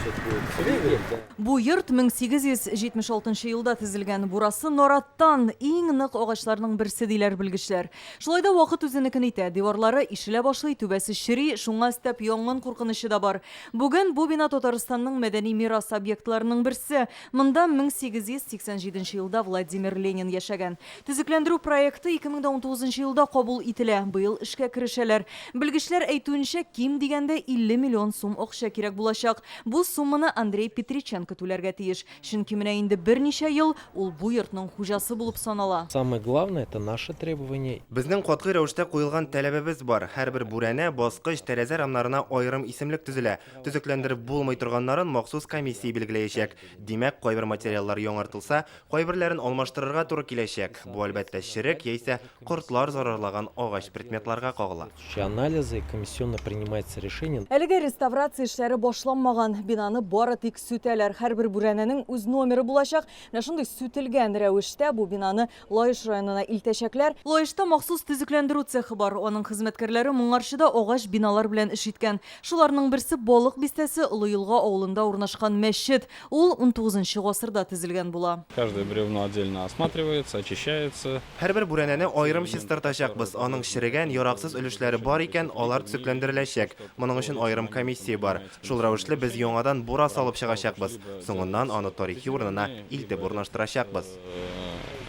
вот будет флигель, да. Бу йорт 1876 елда төзелгән. Бурасы нараттан, иң нык агачларның берсе, диләр белгечләр. Шулай да вакыт үзенекен итә, диварлары ишелә башлый, түбәсе чери, шуңа өстәп янгын куркынычы да бар. Бүген бу бина Татарстанның мәдәни мирас объектларының берсе. Монда 1887 елда Владимир Ленин яшәгән. Төзекләндерү проекты 2019 елда кабул ителә, быел эшкә керешәләр. Белгечләр әйтүенчә, ким дигәндә 50 миллион сум акча кирәк булачак. Бу сумманы Андрей Петриченко түләргә тиеш. Чөнки менә инде берничә ел ул бу йортның хуҗасы булып санала. Самое главное, это наше требование. Безнең катгый рәвештә куелган таләбебез бар. Һәрбер бүрәнә, баскыч, тәрәзә рамнарына аерым исемлек төзелә. Төзекләндереп булмый торганнарын махсус комиссия билгеләячәк. Димәк, кайбер материаллар яңартылса, Кайберләрен алмаштырырга туры киләчәк. Бу, әлбәттә, черек яисә кортлар зарарлаган агач предметларга кагыла. Анализы, комиссионно принимается решение. Әлегә реставрация эшләре башланмаган. Бинаны бары тик сүтәләр. Һәрбер бүрәнәнең үз номеры булачак. Менә шундый сүтелгән рәвештә бу бинаны Лаеш районына илтәчәкләр. Лаешта махсус төзекләндерү цехы бар. Аның хезмәткәрләре моңарчы да агач биналар белән эш иткән. Шуларның берсе Балык Бистәсе Олы Елга авылында урнашкан мәчет. Ул унтугызынчы гасырда төзелгән була. Каждое бревно отдельно осматривается, очищается. Һәрбер бүрәнәне аерым чистартачакбыз. Аның черегән, яраксыз өлешләре бар икән, алар төзекләндереләчәк. Моның өчен аерым комиссия бар. Шул рәвешле без яңадан бура салып чыгачакбыз. Соңыннан аны тарихи урынына илтеп урнаштырачакбыз.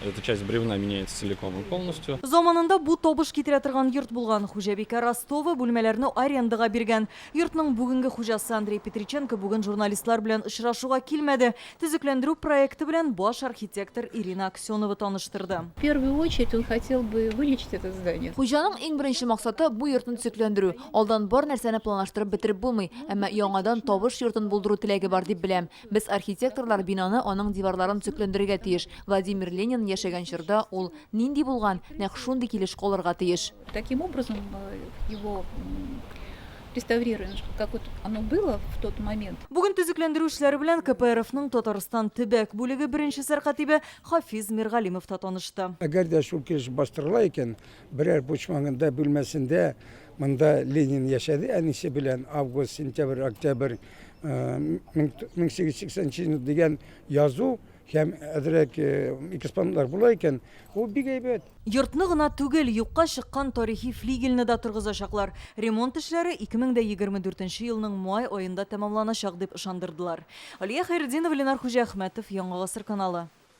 Эта часть бревна меняется целиком и полностью. Заманында бу табыш китерә торган йорт булган. Хуҗабикә Ростова бүлмәләрне арендага биргән. Йортның бүгенге хуҗасы Андрей Петриченко бүген журналистлар белән очрашуга килмәде. Төзекләндерү проекты белән баш архитектор Ирина Аксенова таныштырды. В первую очередь он хотел бы вылечить это здание. Хуҗаның иң беренче максаты, бу йортны төзекләндерү. Алдан бар нәрсәне планлаштырып бетереп булмый, әмма яңадан табыш йортын булдыру теләге бар дип беләм. Без, архитекторлар, бинаны, аның диварларын төзекләндерергә тиеш. Владимир Ленин яшәгән чорда ул нинди булган, нәкъ шундый килеш калырга тиеш. Таким образом его реставрируем, как вот оно было в тот момент. Бүген төзекләндерү эшләре белән КПРФның Татарстан төбәк бүлеге беренче сәркатибе Хафиз Миргалимов та танышты. Әгәр дә шул килеш бастырыла икән, берәр почмагында, бүлмәсендә монда Ленин яшәде әнисе белән август, сентябрь, октябрь 1880 ел дигән язу һәм әзрәк экспонатлар була икән, ул бик әйбәт. Йортны гына түгел, юкка чыккан тарихи флигельне дә торгызачаклар. Ремонт эшләре 2024 елның май аенда тәмамланачак, дип ышандырдылар. Алия Хәйретдинова, Ленар Хуҗиәхмәтов, Яңа Гасыр каналы.